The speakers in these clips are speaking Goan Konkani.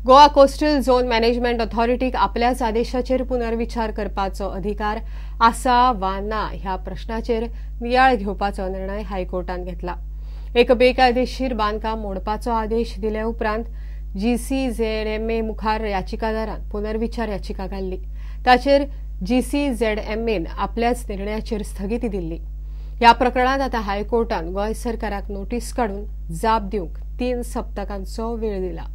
गोवा कोस्टल झोन मॅनेजमेंट ऑथॉरिटीक आपल्याच आदेशाचेर पुनर्विचार करपाचो अधिकार आसा वा ना ह्या प्रश्नाचेर नियाळ घेवपाचो निर्णय हायकोर्टान घेतला. एक बेकायदेशीर बांदकाम मोडपाचो आदेश दिल्या उपरांत जीसीझेडएमए मुखार याचिकादारान पुनर्विचार याचिका घाल्ली. ताचेर जीसीझेडएमएन आपल्याच निर्णयाचेर स्थगिती दिल्ली. ह्या प्रकरणात आता हायकोर्टान गोंय सरकाराक नोटीस काडून जाप दिवंक 3 सप्तकांचो वेळ दिला.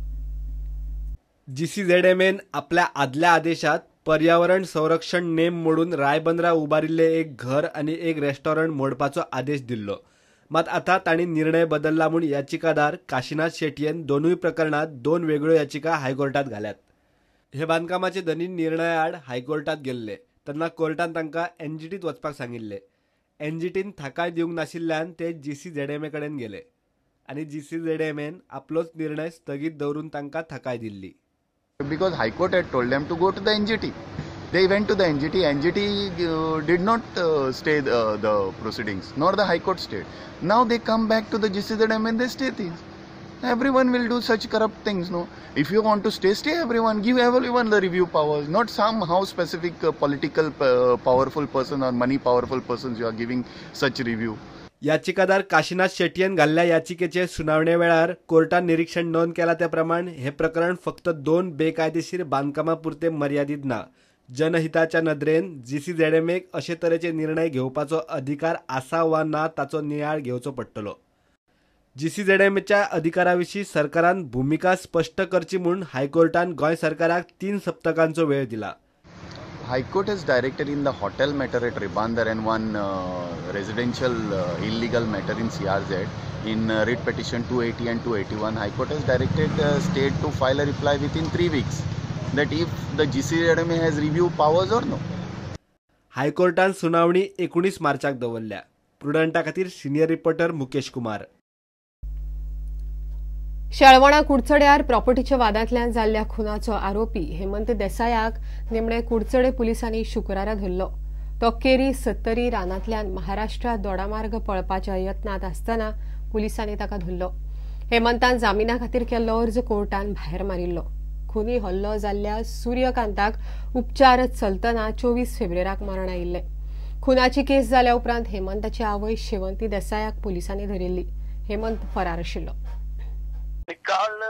जीसीझेडएमएन आपल्या आदल्या आदेशात पर्यावरण संरक्षण नेम मोडून रायबंदरा उबारिल्ले एक घर आनी एक रेस्टॉरंट मोडपाचो आदेश दिल्लो. मात आता तांणी निर्णय बदलला म्हूण याचिकादार काशीनाथ शेटयेन दोनूय प्रकरणात 2 वेगळ्यो याचिका हायकोर्टात घाल्यात. हे बांदकामाचे धनी निर्णयाआड हायकोर्टात गेल्ले तेन्ना कोर्टान तांकां एनजीटीत वचपाक सांगिल्ले. एनजीटीन थाकाय दिवंक नाशिल्ल्यान ते जीसीझेडएमए कडेन गेले आनी जीसीझेडएमएन आपलोच निर्णय स्थगीत दवरून तांकां थाकाय दिल्ली. Because High Court had told them to go to the NGT. They went to the NGT. NGT did not stay the proceedings, nor the High Court stayed. Now they come back to the GCZM and they stay things. Everyone will do such corrupt things, no? If you want to stay, stay everyone. Give everyone the review powers, not somehow specific political powerful person or money powerful persons you are giving such review. याचिकादार काशीनाथ शेटयेन घाल्ल्या याचिकेचे सुनावणे वेळार कोर्टान निरीक्षण नोंद केला त्या प्रमाण हे प्रकरण फक्त 2 बेकायदेशीर बांदकामां पुरते मर्यादित ना. जनहिताच्या नदरेन जीसीझेडएमएक अशे तरेचे निर्णय घेवपाचो अधिकार आसा वा ना ताचो नियाळ घेवचो पडटलो. जीसीझेडएमएच्या अधिकारा विशीं सरकारान भुमिका स्पश्ट करची म्हूण हायकोर्टान गोंय सरकाराक 3 सप्तकांचो वेळ दिला. High Court has directed in the hotel matter at Ribandar and one residential illegal matter in CRZ in writ petition 280 and 281. High Court has directed state to file a reply within 3 weeks that if the GCZMA has review powers or no. हायकोर्टान सुनावणी 19 मार्चाक दवरल्या. प्रुडंटा खातीर सिनियर रिपोर्टर मुकेश कुमार. शेळवणा कुडचड्यार प्रॉपर्टीच्या वादांतल्यान जाल्ल्या खुनाचो आरोपी हेमंत देसायाक निमणे कुडचडे पुलिसांनी शुक्रारा धरलो. तो केरी सत्तरी रानांतल्यान महाराष्ट्रात दोडामार्ग पळपाच्या यत्नांत आसतना पुलिसांनी ताका धरलो. हेमंतान जामिना खातीर केल्लो अर्ज कोर्टान भायर मारिल्लो. खुनी हल्लो जाल्ल्या सूर्यकांताक उपचार चलतना 24 फेब्रुवाराक मरण आयिल्लें. खुनाची केस जाल्या उपरांत हेमंताची आवय शेवंती देसायाक पुलिसांनी धरिल्ली. हेमंत फरार आशिल्लो. काल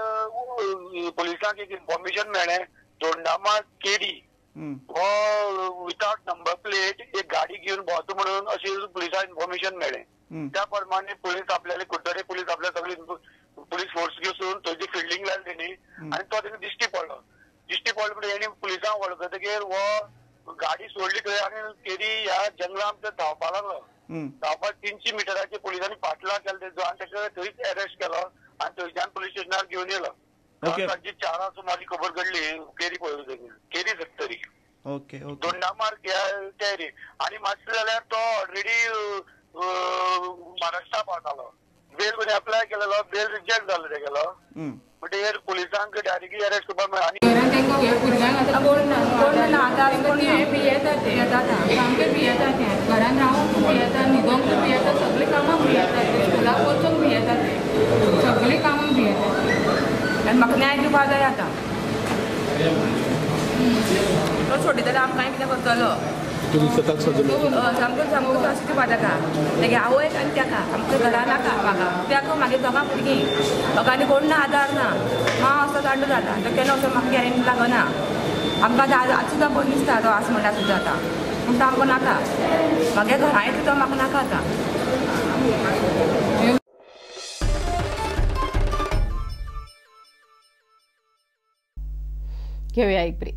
पुलिसांक एक इन्फॉर्मेशन मेळ्ळें, दोंडामा केरी हो विथआउट नंबर प्लेट एक गाडी घेवन भोंवता म्हणून अशें पुलिसांक इन्फॉर्मेशन मेळ्ळें. त्या प्रमाणे पुलीस आपल्याले कुडचडे पुलीस आपल्या सगळी पुलीस फोर्स घेवन थंयची फिल्डिंग लायली तेणी आनी तो तेणी दिश्टी पडलो. दिश्टी पडलो म्हणटकीर तेणी पुलिसांक वळखतकीर हो गाडी सोडली थंय आनी केरी ह्या जंगलांत तो धांवपाक लागलो. धांवपाक 300 मिटराचे पुलिसांनी फाटलाव केलो तेजो आनी तेका थंयच अरेस्ट केलो आनी थंयच्यान पुलीस स्टेशनार घेवन येयलो. सांजे 4 सुमार खबर घडली केरी पळय केरी सत्तरी दोंडामार्ग ह्या केरी. आनी मातशें जाल्यार तो ऑलरेडी महाराष्ट्रा पावतालो. बेल कोणी अप्लाय केलेलो, बेल रिजेक्ट जालो तेगेलो. म्हणटकीर पुलिसांक डायरेक्टली अरेस्ट करपाक मेळ्ळो. आनी घरान तांकां ह्या भुरग्यांक आतां कोण ना, कोण ना, आतां ते भियेता, ते सामके भियेता, ते घरान रावूंक भियेता, न्हिदोंक भियेता, सगळीं कामां भियेता, ते स्कुलाक वचूंक भियेता, ते सगळीं कामां भियेता. आनी म्हाका न्याय दिवपा जाय आतां. तो सोडयता जाल्यार आमकां कितें करतलो? सामको सामको त्रास दिवपा ताका, तेगे आवयक आनी तेका. आमच्या घरा नाका म्हाका, तेका मागीर दोगां भुरगीं, म्हाका आनी कोण ना, आदार ना. मां असो जाणटो जाता तो केन्ना वचोन म्हाका गॅरंटी लागना. आमकां आज सुद्दां बरो दिसता तो आस म्हणटा सुद्दां आतां, पूण तो आमकां नाका. म्हागे घरा येता तो म्हाका नाका आतां. घेवया एक ब्रेक.